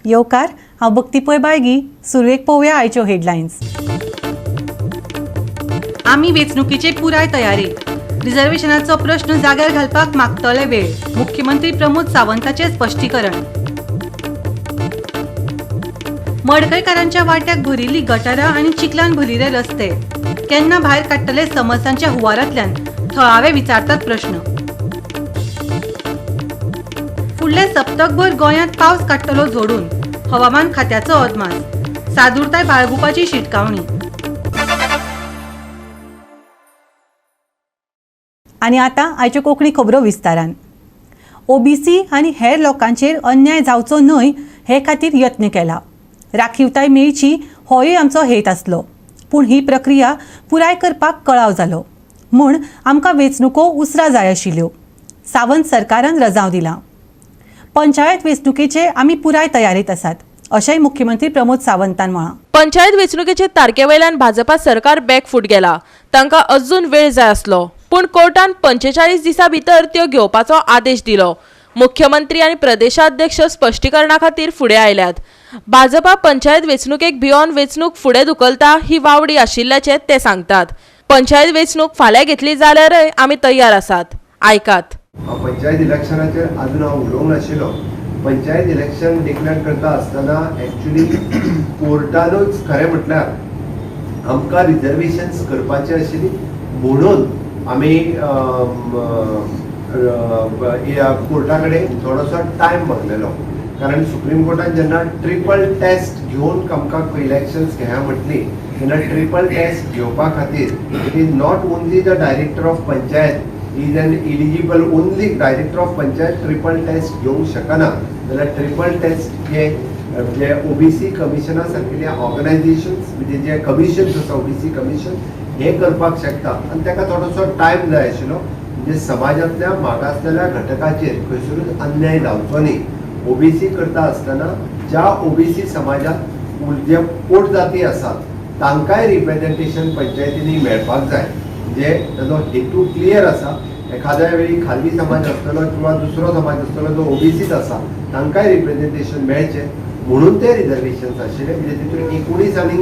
येवकार, हांव भक्ती पै बाळगी. सुरवेक पळोवया आयच्यो हेडलायन्स. आमी वेंचणुकेचे पुराय तयारेत. रिझर्वेशनाचो प्रश्न जाग्यार घालपाक मागतले वेळ, मुख्यमंत्री प्रमोद सावंताचें स्पश्टीकरण. मडकयकारांच्या वाट्याक भरिल्ली गटारां आनी चिखलान भरिल्ले रस्ते केन्ना भायर काडटले समस्यांच्या हुवारांतल्यान, थळावे विचारतात प्रश्न. फुडल्या सप्तकभर गोंयांत पावस काडटलो जोडून, हवामान खात्याचो अदमास. सादूरताय बाळगुपाची शिटकावणी. आनी आतां आयच्यो कोंकणी खबरो विस्तारान. ओबीसी आनी हेर लोकांचेर अन्याय जावचो न्हय हे खातीर यत्न केला. राखीवताय मेळची होय आमचो हेत आसलो, पूण ही प्रक्रिया पुराय करपाक कळाव जालो म्हूण आमकां वेंचणुको उसरां जाय आशिल्ल्यो. सावंत सरकारान रजांव दिलां. पंचायत वेंचणुकेचे आमी पुराय तयारेत आसात, अशेंय मुख्यमंत्री प्रमोद सावंतान म्हळां. पंचायत वेंचणुकेचे तारखे वयल्यान भाजपा सरकार बॅकफूट गेला. तांकां अजून वेळ जाय आसलो, पूण कोर्टान 45 दिसां भितर त्यो घेवपाचो आदेश दिलो. मुख्यमंत्री आनी प्रदेशाध्यक्ष स्पश्टीकरणा खातीर फुडें आयल्यात. भाजपा पंचायत वेंचणुकेक भियोन वेंचणूक फुडें धुकलता ही वावडी आशिल्ल्याचें ते सांगतात. पंचायत वेंचणूक फाल्यां घेतली जाल्यारय आमी तयार आसात. आयकात. हांव पंचायत इलेक्शनाचेर अजून हांव उलोवंक नाशिल्लो. पंचायत इलेक्शन डिक्लेअर करता आसतना एक्चुली कोर्टानूच खरें म्हटल्यार आमकां रिजर्वेशन्स करपाची आशिल्ली म्हणून आमी कोर्टा कडेन थोडोसो टायम मागलेलो, कारण सुप्रीम कोर्टान जेन्ना ट्रिपल टेस्ट घेवन आमकां इलेक्शन्स घेया म्हटली तेन्ना ट्रिपल टेस्ट घेवपा खातीर it is not only the director of panchayat is an eligible, only director of panchayat triple test घेवंक शकना. जाल्यार ट्रिपल टेस्ट हे जे ओबीसी कमिशना सारकेले ऑर्गनायझेशन्स, म्हणजे जे कमिशन्स आसा, ओबीसी कमिशन हे करपाक शकता आनी ताका थोडोसो टायम जाय आशिल्लो. म्हणजे समाजांतल्या मागासलेल्या घटकाचेर खंयसरूच अन्याय जावचो न्ही. ओबीसी करता आसतना ज्या ओबीसी समाजात जे पोट जाती आसात तांकांय रिप्रेझेंटेशन पंचायतींनी मेळपाक जाय. म्हणजे ताजो हेतू क्लियर आसा. एखाद्या वेळी खारवी समाज आसतलो किंवा दुसरो समाज आसतलो जो ओबीसीच आसा, तांकांय रिप्रेझेंटेशन मेळचें म्हणून ते रिजर्वेशन्स आशिल्ले. म्हणजे तितून 19 आनी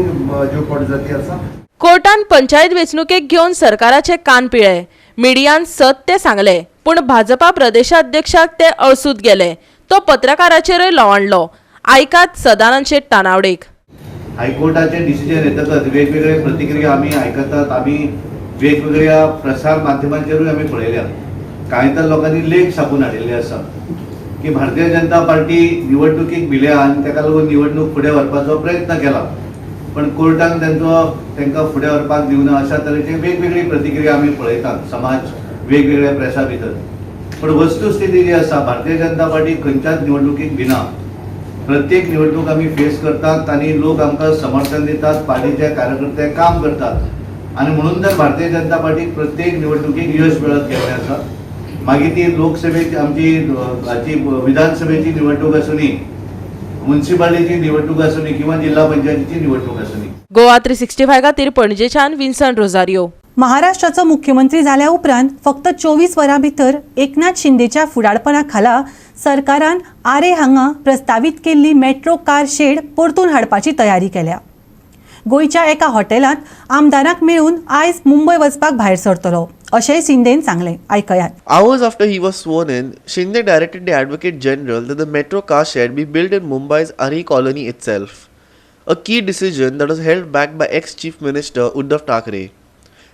ज्यो पोटजाती आसा. कोर्टान पंचायत वेंचणुकेक घेवन सरकाराचे कान पिळे. मिडियान सत ते सांगले, पूण भाजपा प्रदेशाध्यक्षाक ते अळसूत गेले. तो पत्रकाराचेरय लवणलो. आयकात सदानंद शेट तानावडेक. हायकोर्टाचे डिसिजन येतकच वेगवेगळे प्रतिक्रिया आमी आयकतात. आमी वेगवेगळ्या प्रसार माध्यमांचेरूय आमी पळयल्या. कांय तर लोकांनी लेख छापून हाडिल्ले आसा की भारतीय जनता पार्टी निवडणुकीक भिल्या आनी ताका लागून निवडणूक फुडें व्हरपाचो प्रयत्न केला, पण कोर्टान तांकां फुडें व्हरपाक दिवना, अशा तरेची वेगवेगळी प्रतिक्रिया आमी पळयतात समाज वेगवेगळ्या प्रेसा भितर. पण वस्तुस्थिती जी आसा, भारतीय जनता पार्टी खंयच्याच निवडणुकीक भिना. प्रत्येक निवडणूक आमी फेस करतात आनी लोक आमकां समर्थन दितात, पार्टीचे कार्यकर्ते काम करतात आनी म्हणून तर भारतीय जनता पार्टीक प्रत्येक निवडणुकीक यश मेळत गेल्लें आसा. मागीर ती लोकसभेची आमची हाची विधानसभेची निवडणूक आसूनी, म्युन्सिपालिटीची निवडणूक आसूनी किंवा जिल्हा पंचायतीची निवडणूक आसूनी. गोवा 365 खातीर पणजेच्यान विन्सन रोजारियो. महाराष्ट्राचो मुख्यमंत्री जाल्या उपरांत फक्त 24 वरां भितर एकनाथ शिंदेच्या फुडारपणा खाला सरकारान आरे हांगा प्रस्तावीत केल्ली मेट्रो कार शेड परतून हाडपाची तयारी केल्या. गोंयच्या एका हॉटेलांत आमदारांक मेळून आयज मुंबय वचपाक भायर सरतलो, अशेंय शिंदेन सांगलें. आयकयात. Hours after he was sworn in, Shinde directed the Advocate General that the metro car shed be built in Mumbai's Aarey Colony itself, a key decision that was held back by ex-Chief Minister Uddhav Thackeray.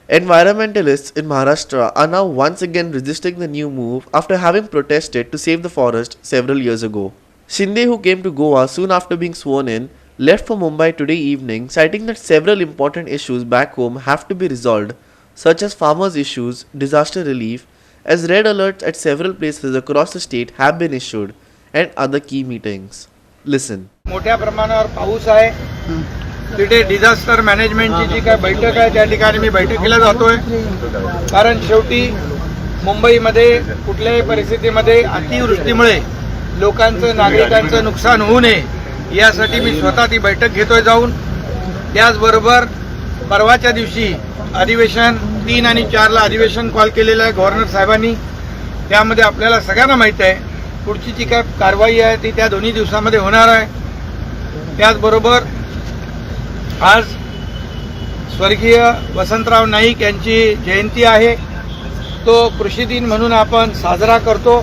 Environmentalists in Maharashtra are now once again resisting the new move after having protested to save the forest several years ago. Shinde, who came to Goa soon after being sworn in, left for Mumbai today evening, citing that several important issues back home have to be resolved, such as farmers' issues, disaster relief, as red alerts at several places across the state have been issued, and other key meetings. Listen. मोठ्या प्रमाणावर पाऊस आहे, तिथे disaster मॅनेजमेंटची जी काय बैठक आहे त्या ठिकाणी मी बैठकीला जातोय. कारण शेवटी मुंबईमध्ये कुठल्याही परिस्थितीमध्ये अतिवृष्टीमुळे लोकांचं, नागरिकांचं नुकसान होऊ नये यासाठी मी स्वतः ती बैठक घेतोय जाऊन. त्याचबरोबर परवाच्या दिवशी अधिवेशन, 3 आणि 4ला अधिवेशन कॉल केलेलं आहे गव्हर्नर साहेबांनी. त्यामध्ये आपल्याला सगळ्यांना माहीत आहे, पुढची जी काय कारवाई आहे ती त्या दोन्ही दिवसामध्ये होणार आहे. त्याचबरोबर आज स्वर्गीय वसंतराव नाईक यांची जयंती आहे. तो कृषी दिन म्हणून आपण साजरा करतो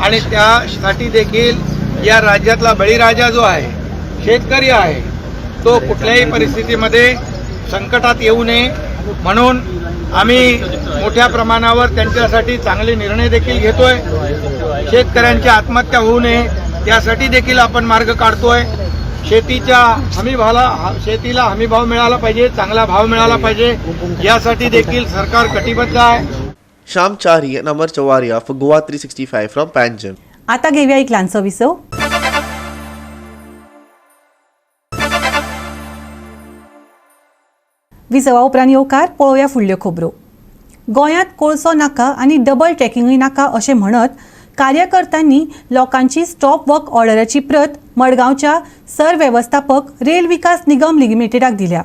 आणि त्यासाठी देखील या राज्यातला बळीराजा जो आहे, शेतकरी आहे, तो कुठल्याही परिस्थितीमध्ये संकटात येऊ नये म्हणून आम्ही मोठ्या प्रमाणावर त्यांच्यासाठी चांगले निर्णय देखील घेतोय. शेतकऱ्यांची आत्महत्या होऊ नये त्यासाठी देखील आपण मार्ग काढतोय. शेतीच्या हमीभावाला शेतीला हमीभाव मिळाला पाहिजे, चांगला भाव मिळाला पाहिजे, यासाठी देखील सरकार कटिबद्ध आहे. Sham Chari and Amar Chawaria for Goa 365 from Panjim. आता घेऊया एक ल्हानसो विसव. विसवा उपरांत येवकार. पळोवया फुडल्यो खबरो. गोंयांत कोळसो नाका आनी डबल ट्रॅकिंगूय नाका अशें म्हणत कार्यकर्त्यांनी लोकांची स्टॉप वर्क ऑर्डराची प्रत मडगांवच्या सरवेवस्थापक रेल विकास निगम लिमिटेडाक दिल्या.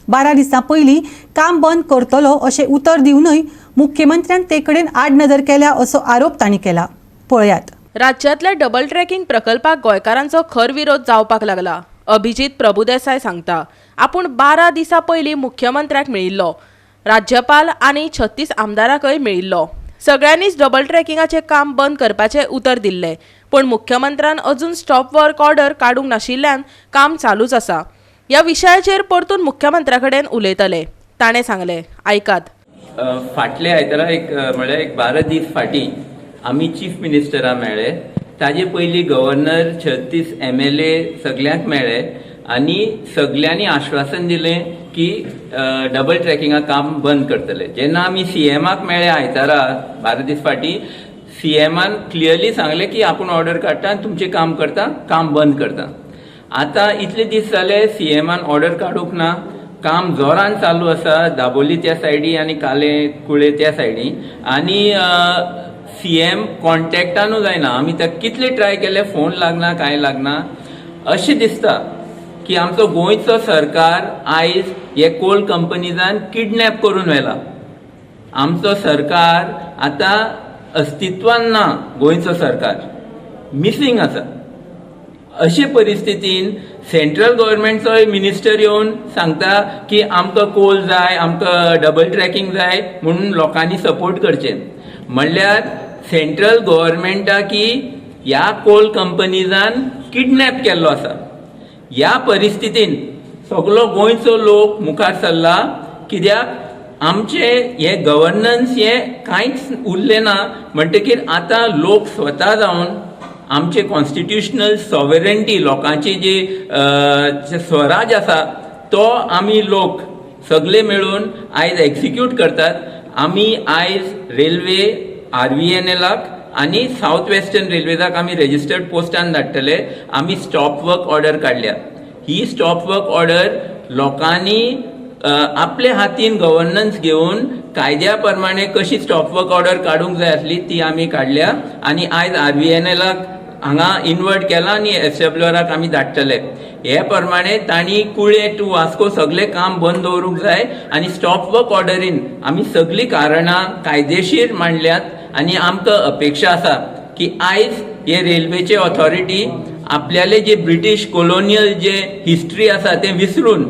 12 दिसां पयलीं काम बंद करतलो अशें उतर दिवनूय मुख्यमंत्र्यान ते कडेन आडनदर केल्या असो आरोप तांणी केला. पळयात. राज्यांतल्या डबल ट्रॅकिंग प्रकल्पाक गोंयकारांचो खर विरोध जावपाक लागला. अभिजीत प्रभुदेसाय सांगता, आपूण 12 दिसां पयलीं मुख्यमंत्र्याक मेळिल्लो, राज्यपाल आनी 36 आमदारांकय मेळिल्लो. सगळ्यांनीच डबल ट्रॅकिंगाचें काम बंद करपाचें उतर दिल्लें, पूण मुख्यमंत्र्यान अजून स्टॉप वर्क ऑर्डर काडूंक नाशिल्ल्यान काम चालूच आसा. ह्या विशयाचेर परतून मुख्यमंत्र्या कडेन उलयतले, ताणें सांगलें. आयकात. फाटले आयतारा एक म्हळ्यार एक 12 दीस फाटीं आमी चीफ मिनिस्टरा मेळ्ळे. ताजे पयलीं गव्हर्नर, 36 एमएलए सगल्यांक मेळ्ळे आनी सगल्यांनी आश्वासन दिलें की डबल ट्रॅकिंगा काम बंद करतले. जेन्ना आमी सीएमाक मेळ्ळे आयतारा 12 दीस फाटीं, सीएमान क्लियरली सांगलें की आपूण ऑर्डर काडटा आनी तुमचें काम करता, काम बंद करता. आतां इतले दीस जाले, सीएमान ऑर्डर काडूंक ना. काम जोरान चालू आसा दाबोली त्या सायडी आनी काले कुळे त्या सायडी आनी सीएम कॉन्टॅक्टानूय जायना. आमी ताका कितले ट्राय केले, फोन लागना, कांय लागना. अशें दिसता की आमचो गोंयचो सरकार आयज हे कोल कंपनीजान किडनॅप करून व्हेला. आमचो सरकार आतां अस्तित्वान ना. गोंयचो सरकार मिसींग आसा. अशे परिस्थितीन सेंट्रल गव्हर्मेंटचोय मिनिस्टर येवन सांगता की आमकां कोल जाय, आमकां डबल ट्रॅकिंग जाय म्हणून लोकांनी सपोर्ट करचे. म्हणल्यार सेंट्रल गव्हर्मेंटाकी ह्या कोल कंपनीजान किडनॅप केल्लो आसा. ह्या परिस्थितीन सगलो गोंयचो लोक मुखार सरला, कित्याक आमचे हे गव्हर्नन्स हे कांयच उरलें ना. म्हणटकीर आतां लोक स्वता जावन आमचे कॉन्स्टिट्युशनल सॉवरेंटी, लोकांची जी जे स्वराज आसा, तो आमी लोक सगळे मेळून आयज एक्सिक्यूट करतात. आमी आयज रेल्वे आरव्हीएनएलाक आनी सावथ वेस्टर्न रेल्वेजाक आमी रेजिस्टर्ड पोस्टान धाडटले. आमी स्टॉप वर्क ऑर्डर काडल्या. ही स्टॉप वर्क ऑर्डर लोकांनी आपले हातीन गव्हर्नन्स घेवन कायद्या प्रमाणे कशी स्टॉप वर्क ऑर्डर काडूंक जाय आसली, ती आमी काडल्या आनी आयज आरव्हीएनएलाक हांगा इन्वर्ट केला आनी एसडब्ल्यूआराक आमी धाडटले. हे प्रमाणे तांणी कुळे टू वास्को सगळें काम बंद दवरूंक जाय आनी स्टॉप वर्क ऑर्डरीन आमी सगळीं कारणां कायदेशीर मांडल्यात आनी आमकां अपेक्षा आसा की आयज हे रेल्वेचे ऑथॉरिटी आपल्याले जे ब्रिटीश कोलोनियल जे हिस्ट्री आसा तें विसरून,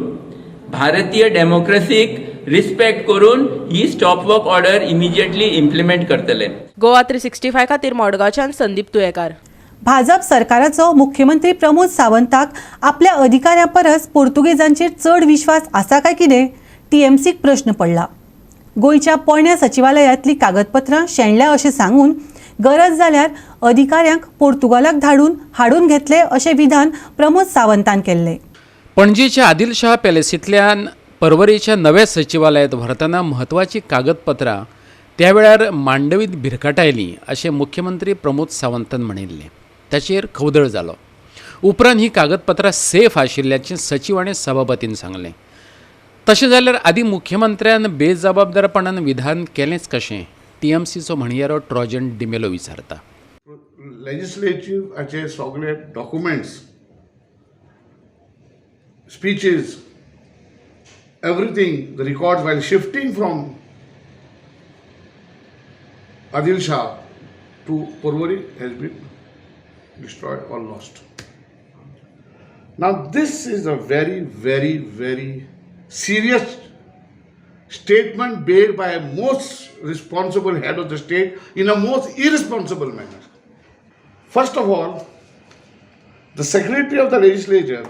भारतीय डेमोक्रेसीक रिस्पेक्ट करून ही stop work order immediately implement करतले. गोवा 365 खातीर मडगांवच्यान संदीप तुयेकार. भाजप सरकाराचो मुख्यमंत्री प्रमोद सावंताक आपल्या अधिकाऱ्यां परस पोर्तुगेजांचेर चड विश्वास आसा काय कितें, टीएमसीक प्रश्न पडला. गोंयच्या पोरण्या सचिवालयांतलीं कागदपत्रां शेणल्या अशें सांगून गरज जाल्यार अधिकाऱ्यांक पोर्तुगालाक धाडून हाडून घेतले अशें विधान प्रमोद सावंतान केल्लें. पणजेच्या आदिलशाह पॅलेसींतल्यान पर्वरेच्या नव्या सचिवालयांत व्हरतना म्हत्वाचीं कागदपत्रां त्या वेळार मांडवीत भिरकटायलीं अशें मुख्यमंत्री प्रमोद सावंतान म्हणिल्लें. ताचेर खवदळ जालो. उपरांत ही कागदपत्रां सेफ आशिल्ल्याचें सचीव आनी सभापतीन सांगलें. तशें जाल्यार आदीं मुख्यमंत्र्यान बेजबाबदारपणान विधान केलेंच कशें, टीएमसीचो म्हणयारो ट्रॉजन डिमेलो विचारता. लेजिस्लेटिव्हाचे सगळे documents, speeches, everything, the records, while shifting from Adil Shah to Porvorim has been destroyed or lost. Now this is a very very very serious statement made by a most responsible head of the state in a most irresponsible manner. First of all, the secretary of the legislature,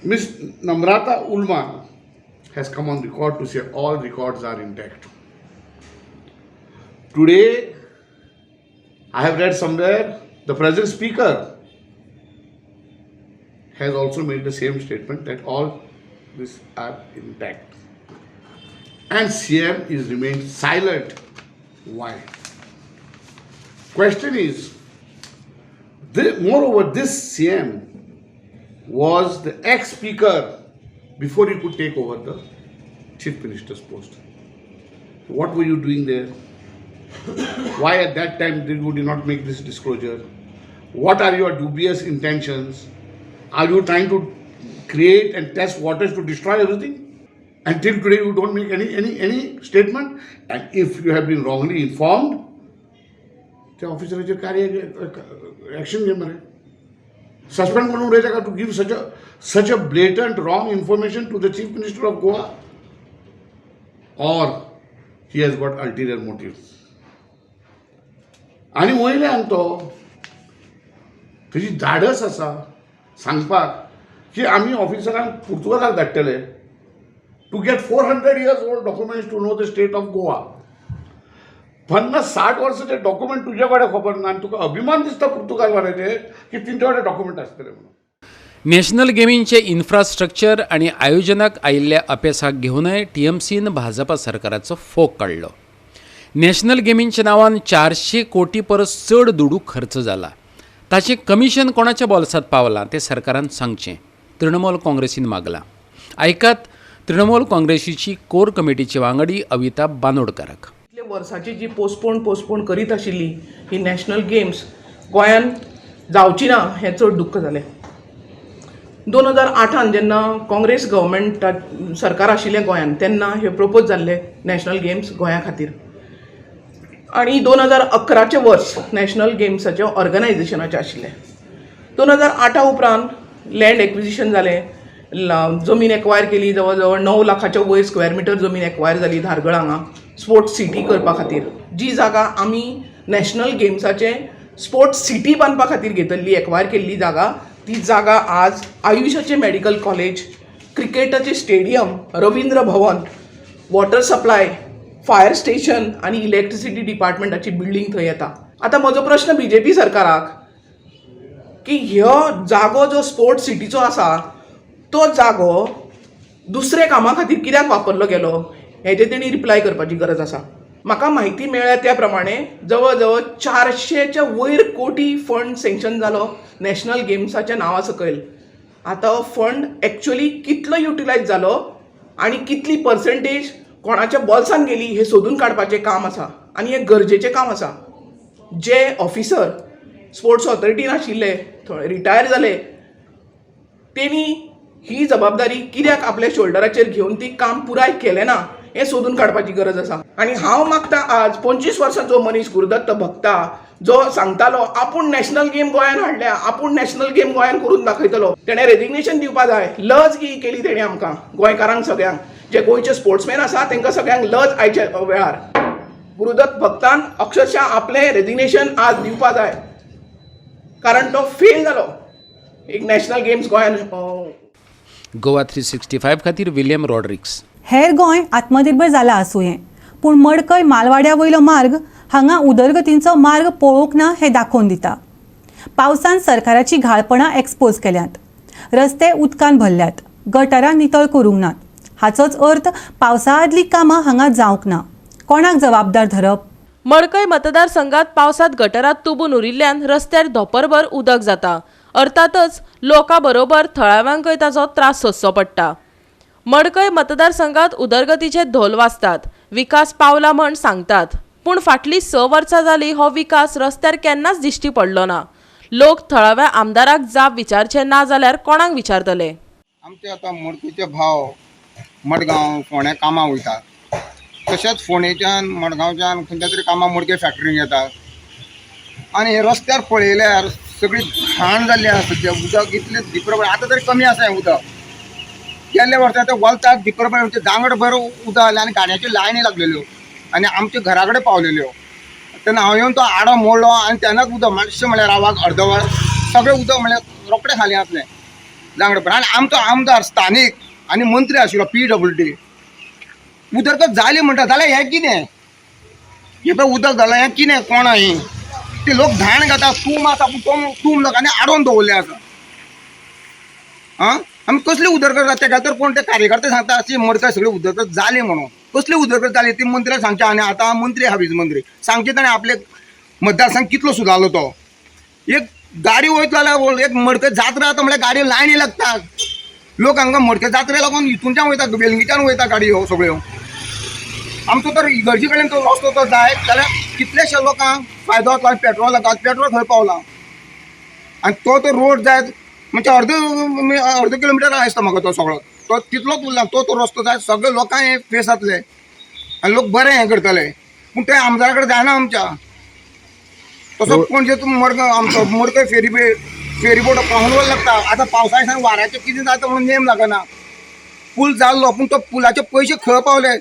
Ms. Namrata Ulman, has come on record to say all records are intact. Today, I have read somewhere the present speaker has also made the same statement that all these are intact. And CM is remained silent. Why? Question is, moreover, this CM was the ex-speaker before he could take over the chief minister's post. What were you doing there? Why at that time did you not make this disclosure? What are your dubious intentions? Are you trying to create and test waters to destroy everything? Until today you don't make any statement. And if you have been wrongly informed, त्या ऑफिसराचेर कार्य action घे मरे, suspend करून उडयता का to give such a blatant wrong information to the chief minister of Goa, or he has got ulterior motive. आनी वयल्यान तो तुजी धाडस आसा सांगपाक की आमी ऑफिसरांक पुर्तुगालाक धाडटले to get 400 years old documents to know the state of Goa. 50-60 वर्साचे डॉक्युमेंट तुजे कडेन खबर ना आनी तुका अभिमान दिसता पुर्तुगाल वाल्याचे की तेंचे कडेन डॉक्युमेंट आसतले म्हणून. नॅशनल गेमींचे इन्फ्रास्ट्रक्चर आनी आयोजनाक आयिल्ल्या अपेसाक घेवनय टीएमसीन भाजपा सरकाराचो फोग काडलो. नॅशनल गेमींच्या नांवान 400 कोटी परस चड दुडू खर्च जाला. ताचें कमिशन कोणाच्या बोल्सांत पावलां तें सरकारान सांगचें, तृणमूल काँग्रेसीन मागलां. आयकात तृणमूल काँग्रेसीची कोर कमिटीची वांगडी अविता बानोडकाराक. इतले वर्साची जी पोस्टपोन करीत आशिल्ली ही नॅशनल गेम्स गोंयान जावची ना हें चड दुख्ख जालें. 2008 जेन्ना काँग्रेस गव्हर्मेंट सरकार आशिल्लें गोंयान तेन्ना हे प्रपोज जाल्ले नॅशनल गेम्स गोंया खातीर आनी 2011चें वर्स नॅशनल गेम्साचें ऑर्गनायजेशनाचें आशिल्लें. 2008 उपरांत लँड एक्विजिशन जालें, जमीन एक्वायर केली, जवळ जवळ 9 लाखाच्या वयर स्क्वेअर मिटर जमीन एक्वायर जाली धारगळ हांगा स्पोर्ट्स सिटी करपा खातीर. जी जागा आमी नॅशनल गेम्साचें स्पोर्ट्स सिटी बांदपा खातीर घेतल्ली, एक्वायर केल्ली जागा, ती जागा आज आयुषाचें मेडिकल कॉलेज, क्रिकेटाचें stadium, Ravindra Bhavan, water supply, fire station आनी इलेक्ट्रिसिटी डिपार्टमेंटाची बिल्डींग थंय येता. आतां म्हजो प्रश्न बीजेपी सरकाराक की ह्यो जागो जो स्पोर्ट्स सिटीचो आसा तो जागो दुसऱ्या कामा खातीर कित्याक वापरलो गेलो हेजे तेणी रिप्लाय करपाची गरज आसा. म्हाका म्हायती मेळ्ळ्या त्या प्रमाणे जवळ जवळ 400च्या वयर कोटी फंड सँक्शन जालो नॅशनल गेम्साच्या नांवा सकयल. आतां हो फंड एक्चुअली कितलो युटिलायज जालो आनी कितली पर्संटेज कोणाच्या बोल्सान गेली हें सोदून काडपाचें काम आसा आनी हें गरजेचें काम आसा. जे ऑफिसर स्पोर्ट्स ऑथॉरिटीन आशिल्ले थोडे रिटायर जाले तेणी ही जबाबदारी कित्याक आपल्या शोल्डराचेर घेवन ती काम पुराय केलें ना हें सोदून काडपाची गरज आसा. आनी हांव मागता आज 25 वर्सांचो मनीस गुरुदत्त भक्ता जो सांगतालो आपूण नॅशनल गेम गोंयान हाडल्या, आपूण नॅशनल गेम गोंयान करून दाखयतलो, तेणें रेजिग्नेशन दिवपा जाय. लज ही केली तेणें आमकां गोंयकारांक सगळ्यांक, जे गोंयचे स्पोर्ट्समॅन आसा तांकां सगळ्यांक लज आयच्या वेळार. गुरुदत्त भक्तान अक्षरशः आपलें रेजिग्नेशन आज दिवपा जाय, कारण तो फेल जालो एक नॅशनल गेम्स गोंयान. गोवा 365 खातीर विलियम रॉड्रिक्स. हेर गोंय आत्मनिर्भर जाला आसुये, पूण मडकय मालवाड्या वयलो मार्ग हांगा उदरगतींचो मार्ग पळोवंक ना हें दाखोवन दिता. पावसान सरकाराची घाळपणां एक्सपोज केल्यांत, रस्ते उदकान भरल्यात, गटारां नितळ करूंक नात. हाचोच अर्थ पावसा आदलीं कामां हांगा जावंक ना. कोणाक जबाबदार धरप? मडकय मतदारसंघात पावसात गटरात तुबून उरिल्ल्यान रस्त्यार धोपरभर उदक जाता. अर्थातच लोकां बरोबर थळाव्यांकय ताचो त्रास सोंसचो पडटा. मडकय मतदारसंघात उदरगतीचे धोल वाजतात, विकास पावला म्हण सांगतात, पूण फाटलीं 6 वर्सां जालीं हो विकास रस्त्यार केन्नाच दिश्टी पडलो ना. लोक थळाव्या आमदाराक जाप विचारचे ना जाल्यार कोणाक विचारतले? आमचे आतां मडकयचे भाव मडगांव फोंड्या कामाक वयतात, तशेंच फोंडेच्यान मडगांवच्यान खंयच्या तरी कामाक मडकय फॅक्टरीन येतात आनी हे रस्त्यार पळयल्यार सगळी घाण जाल्ली आसा सद्या. उदक इतलें धिपरभर आतां तरी कमी आसा हें उदक. गेल्ल्या वर्सा ते वलतात धिपरभर म्हणजे दांगडभर उदक आसलें आनी गाडयांच्यो लायनी लागलेल्यो आनी आमच्या घरा कडेन पावलेल्यो. तेन्ना हांव येवन तो आडो मोडलो आनी तेन्नाच उदक मातशें म्हळ्यार रावाक अर्द वर सगळें उदक म्हळ्यार रोखडें खाली आसलें दांगडभर. आनी आमचो आमदार स्थानीक आनी मंत्री आशिल्लो PWD उदरगत जाली म्हणटा जाल्यार हें कितें, हें पळय उदक जालां हें कितें, कोणा ही ते लोक घाण घाता. तूम आसा पूण तो तूम लोकांनी आडोवन दवरले आसा. आं आमी कसली उदरगत जाता तेका तर कोण ते कार्यकर्ते सांगता अशी मडकय सगळी उदरगत जाली म्हणून. कसली उदरगत जाली ती मंत्र्याक सांगचे. आनी आतां मंत्री आहा वीज मंत्री सांगचे ताणें आपले मतदारसंघ कितलो सुदारलो तो. एक गाडी वयतलो जाल्यार एक मडकय जात्रा जाता म्हळ्यार गाडयो लायनी लागतात. लोक हांगा मडकय जात्रे लागून हितूनच्यान वयता, वेलंगीच्यान वयता गाडयो सगळ्यो. आमचो तर इगर्जी कडेन तो रस्तो तो जायत जाल्यार कितलेशे लोकांक फायदो जातलो. आनी पेट्रोल जाता, पेट्रोल खंय पावलां. आनी तो तो रोड जायत म्हणजे अर्द किलोमिटर आसता म्हाका तो सगळो तो तितलोच उरला. तो तो रस्तो जाय सगळे लोकांक हे फेस जातले आनी लोक बरें हें करतले. पूण ते आमदारा कडेन जायना आमच्या. तसो पणजे तूं मडगांव आमचो मडकय फेरीबोट पावून लागता. आतां पावसा दिसान वाऱ्याचें कितें जाता म्हणून नेम लागना. पूल जाल्लो पूण तो पुलाचे पयशे खंय पावले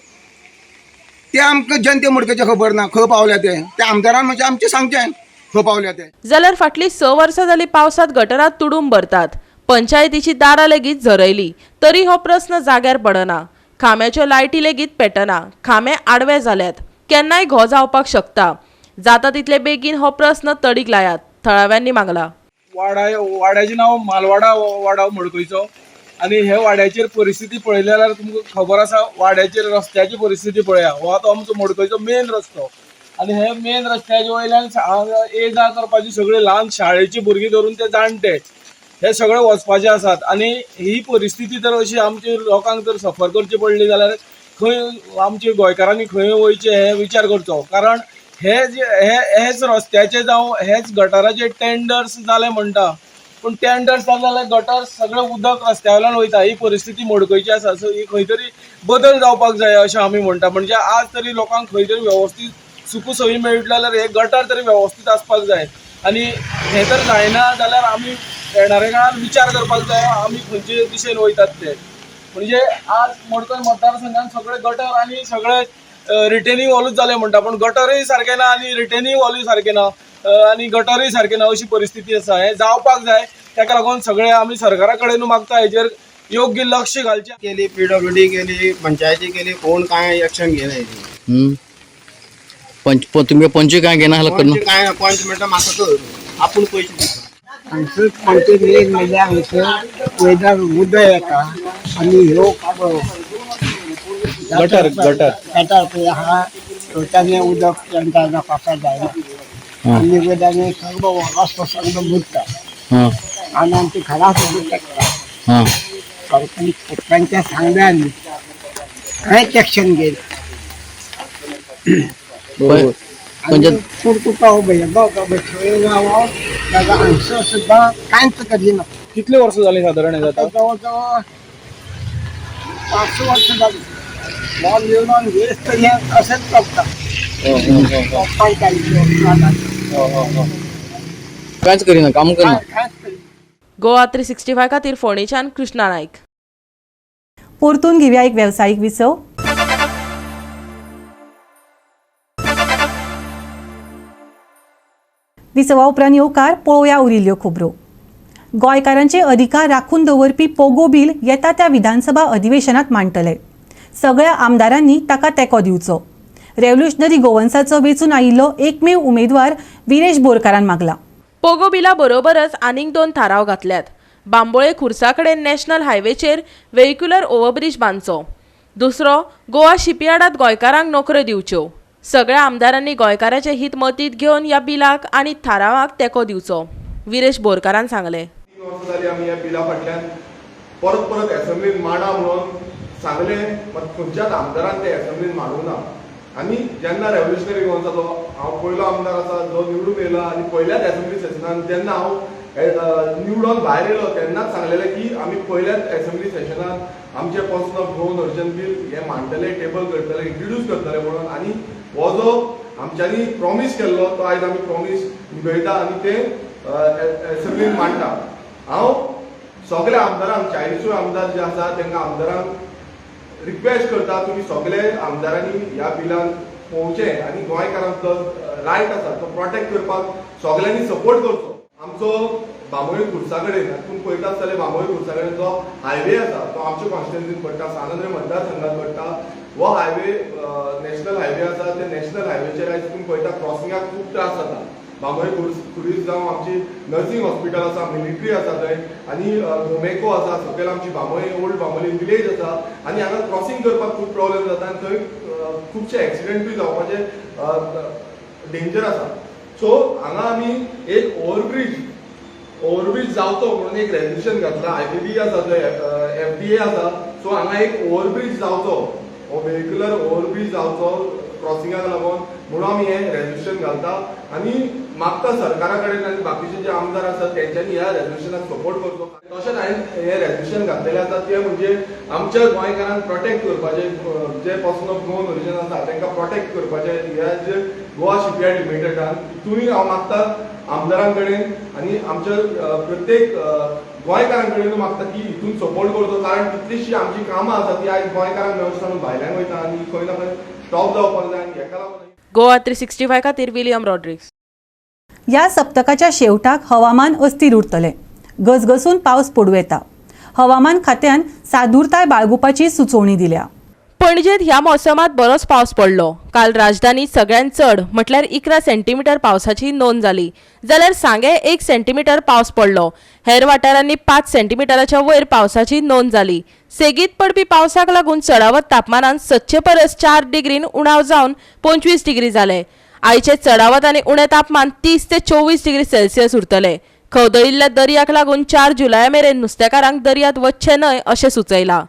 ते आमकां जनते मडकयचे खबर ना. खंय पावल्या ते ते आमदारान म्हणजे आमचें सांगचें खंय पावल्या ते. जाल्यार फाटलीं 6 वर्सां जालीं पावसांत गटरांत तुडूंब भरतात. पंचायतीची दारां लेगीत झरयली तरी हो प्रस्न जाग्यार पडना. खांब्याच्यो लायटी लेगीत पेटना. खांबे आडवे जाल्यात, केन्नाय घो जावपाक शकता. जाता तितले बेगीन हो प्रस्न तडीक लायात, थळाव्यांनी मागला. वाड्याचें नांव मालवाडा वाडो मडकयचो आनी हे वाड्याचेर परिस्थिती पळयली जाल्यार तुमकां खबर आसा. वाड्याचेर रस्त्याची परिस्थिती पळया. हो आतां आमचो मडकयचो मेन रस्तो आनी हे मेन रस्त्याचे वयल्यान ये जा करपाची सगळी ल्हान शाळेची भुरगीं धरून ते जाणटे हे सगळे वचपाचे आसात. आनी ही परिस्थिती जर अशी आमची लोकांक जर सफर करची पडली जाल्यार खंय आमच्या गोंयकारांनी खंय वयचें हे विचार करचो. कारण हे जे हेच रस्त्याचे जावं हेच गटाराचे टेंडर्स जाले म्हणटा, पूण टेंडर्स जाले जाल्यार गटर सगळें उदक रस्त्या वयल्यान वयता. ही परिस्थिती मडकयची आसा. सो ही खंय तरी बदल जावपाक जाय अशें आमी म्हणटा. म्हणजे आज तरी लोकांक खंय तरी वेवस्थीत सुखू सोयी मेळटली जाल्यार हे गटर तरी वेवस्थीत आसपाक जाय. आनी हें जर जायना जाल्यार आमी येणाऱ्या काळान विचार करपाक जाय आमी खंयचे दिशेन वयतात ते. म्हणजे आज मडकय मतदारसंघान सगळे गटर आनी सगळे रिटेनिंग वॉलूच जाले म्हणटा, पूण गटरूय सारकें ना आनी रिटेनिंग वॉलूय सारकें ना आनी गटरूय सारकें ना अशी परिस्थिती आसा. हें जावपाक जाय. ताका लागून सगळे आमी सरकारा कडेन मागता हेजेर योग्य लक्ष घालचें. केली PWD केली, पंचायती केली, कोण काय एक्शन घेना. तुमगे पंच काय घेना काय पंच म्हणटा म्हाका कर आपूण पयशे दिता. हांगसर पंच मेन म्हणल्यार हांगसर वयल्यान उदक येता आनी ह्यो गटर गटर गटर पळय आहा थंयच्यान उदक तांकां पावसाक जायना आनी वयल्यान सगळो रस्तो सगळो बुडटा आनी आमची घरां सुद्दां बुडटा. सरपंच सांगल्यान कांयच एक्शन घेयना. तुका हांगसर सुद्दां कांयच करिना. कितले वर्सां जालीं सादारण हें जाता? जवळ जवळ 5 वर्सां जालीं. येवन वेस्ट तरी अशेंच चलता. कांयच करिना, काम करिना. गोवा 365 खातीर फोंडेच्यान कृष्णा नायक. परतून घेवया एक वेवसायीक विसव. विसवा उपरांत येवकार पळोवया उरिल्ल्यो खबरो. गोंयकारांचे अधिकार राखून दवरपी पोगो बील येता त्या विधानसभा अधिवेशनात मांडटले. सगळ्या आमदारांनी ताका तेंको दिवचो. रेव्होल्युशनरी गोवन्साचो वेंचून आयिल्लो एकमेव उमेदवार विरेश बोरकारान मागला. पोगो बिला बरोबरच आनीक 2 थाराव घातल्यात. बांबोळे खुर्सा कडेन नॅशनल हायवेचेर वेहिक्युलर ओव्हरब्रीज बांदचो. दुसरो, गोवा शिपयार्डात गोंयकारांक नोकऱ्यो दिवच्यो. सगळ्या आमदारांनी गोंयकाराचें हित मतींत घेवन ह्या बिलाक आनी थारावाक तेंको दिवचो, विरेश बोरकारान सांगलें. 3 वर्सां जालीं आमी ह्या बिला फाटल्यान परत परत एसेंब्लीन मांडा म्हणून सांगलें, मात खंयच्याच आमदारान ते एसेंब्लीन मांडूंक ना. आनी जेन्ना रेव्होल्युशनरी गोवन्साचो हांव पयलो आमदार आसा जो निवडून येयला आनी पयल्याच एसेंब्ली सेशनान जेन्ना हांव निवडून भायर येयलो तेन्नाच सांगलेलें की आमी पयल्याच एसेंब्ली सेशनान आमचें person of Goan origin bill हें मांडटले, टेबल करतले, इंट्रोड्यूस करतले म्हणून. आनी हो जो आमच्यांनी प्रॉमीस केल्लो तो आयज आमी प्रॉमीस निभयता आनी ते एसेंब्लीन मांडटा. हांव सगल्या आमदारांक, 40 आमदार जे आसा तांकां आमदारांक रिक्वेस्ट करता, तुमी सगळे आमदारांनी ह्या बिलान पळोवचें आनी गोंयकारांचो रायट आसा तो प्रोटेक्ट करपाक सगळ्यांनी सपोर्ट करचो. आमचो बांबोळी खुर्सा कडेन तुमी पळयता आसतले, बांबोळी खुर्सा कडेन जो हायवे आसा तो आमच्या कॉन्स्टिट्युएन्सीन पडटा, सान आंद्रे मतदारसंघात पडटा. हो हायवे नॅशनल हायवे आसा. त्या नॅशनल हायवेचेर आयज तुमी पळयता क्रॉसिंगाक खूब त्रास जाता. बांबोळे खुरीस जावं आमची नर्सिंग हॉस्पिटल आसा, मिलिटरी आसा थंय, आनी गोमेको आसा, सकयल आमची बांबोळे ओल्ड बांबोळी विलेज आसा आनी हांगा क्रॉसिंग करपाक खूब प्रॉब्लेम जाता आनी थंय खुबशे एक्सिडंटूय जावपाचे डेंजर आसा. सो हांगा आमी एक ओवरब्रीज जावचो म्हणून एक रेजोल्युशन घातला. आयबीबी आसा थंय, एफडीए आसा. सो हांगा एक ओवरब्रीज जावचो, हो वेहिकुलर ओवरब्रीज जावचो क्रॉसिंगाक लागून म्हणून आमी हें रेजोल्युशन घालता आनी मागता सरकारा कडेन आनी बाकीचे जे आमदार आसात तेंच्यांनी ह्या रेजोल्युशनाक सपोर्ट करचो. तशेंच हांवें हें रेजोल्युशन घातलेलें आसा तें म्हणजे आमच्या गोंयकारांक प्रोटेक्ट करपाचें, जे पर्सन ऑफ नोन ओरिजन आसा तांकां प्रोटेक्ट करपाचें ह्या जे गोवा शिपयार्ड लिमिटेडान तितूनय हांव मागता आमदारां कडेन आनी आमच्या प्रत्येक गोंयकारां कडेन मागता की हितून सपोर्ट करचो, कारण कितलीशी आमची कामां आसा ती आयज गोंयकारांक मेळचो म्हणून भायल्यान वयता आनी खंय ना खंय स्टॉप जावपाक जाय आनी हेका लागून. गोवा 365 खातीर विलियम रॉड्रिग्स. ह्या सप्तकाच्या शेवटाक हवामान अस्थिर उरतलें. गसगसून पावस पडूं येता. हवामान खात्यान सादूरताय बाळगुपाची सुचोवणी दिल्या. पणजेत ह्या मोसमात बरोच पावस पडलो. काल राजधानी सगळ्यांत चड म्हटल्यार 11 सेंटीमिटर पावसाची नोंद जाली, जाल्यार सांगे 1 सेंटीमिटर पावस पडलो. हेर वाठारांनी 5 सेंटीमिटराच्या वयर पावसाची नोंद जाली. सेगीत पडपी पावसाक लागून चडावत तापमानान 7 परस 4 डिग्रीन उणाव जावन 25 डिग्री जाले. आयचे चडावत आनी उणें तापमान 30 ते 24 डिग्री सेल्सियस उरतले. खवदळिल्ल्या दर्याक लागून 4 जुलया मेरेन नुस्तेकारांक दर्यांत वचचें न्हय अशें सुचयलां.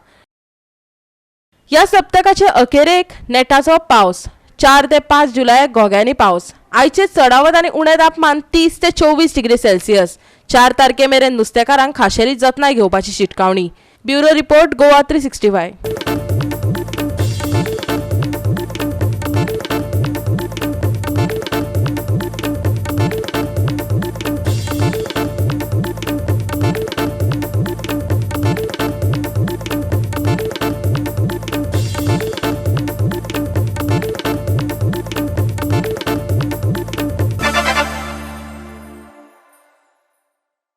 ह्या सप्तकाचे अखेरेक नेटाचो पावस. 4 ते 5 जुलयाक घोग्यांनी पावस. आयचे चडावत आनी उणें तापमान 30 ते 24 डिग्री सेल्सियस. 4 तारखे मेरेन नुस्तेकारांक खाशेली जतनाय घेवपाची शिटकावणी. Bureau report, Goa 365.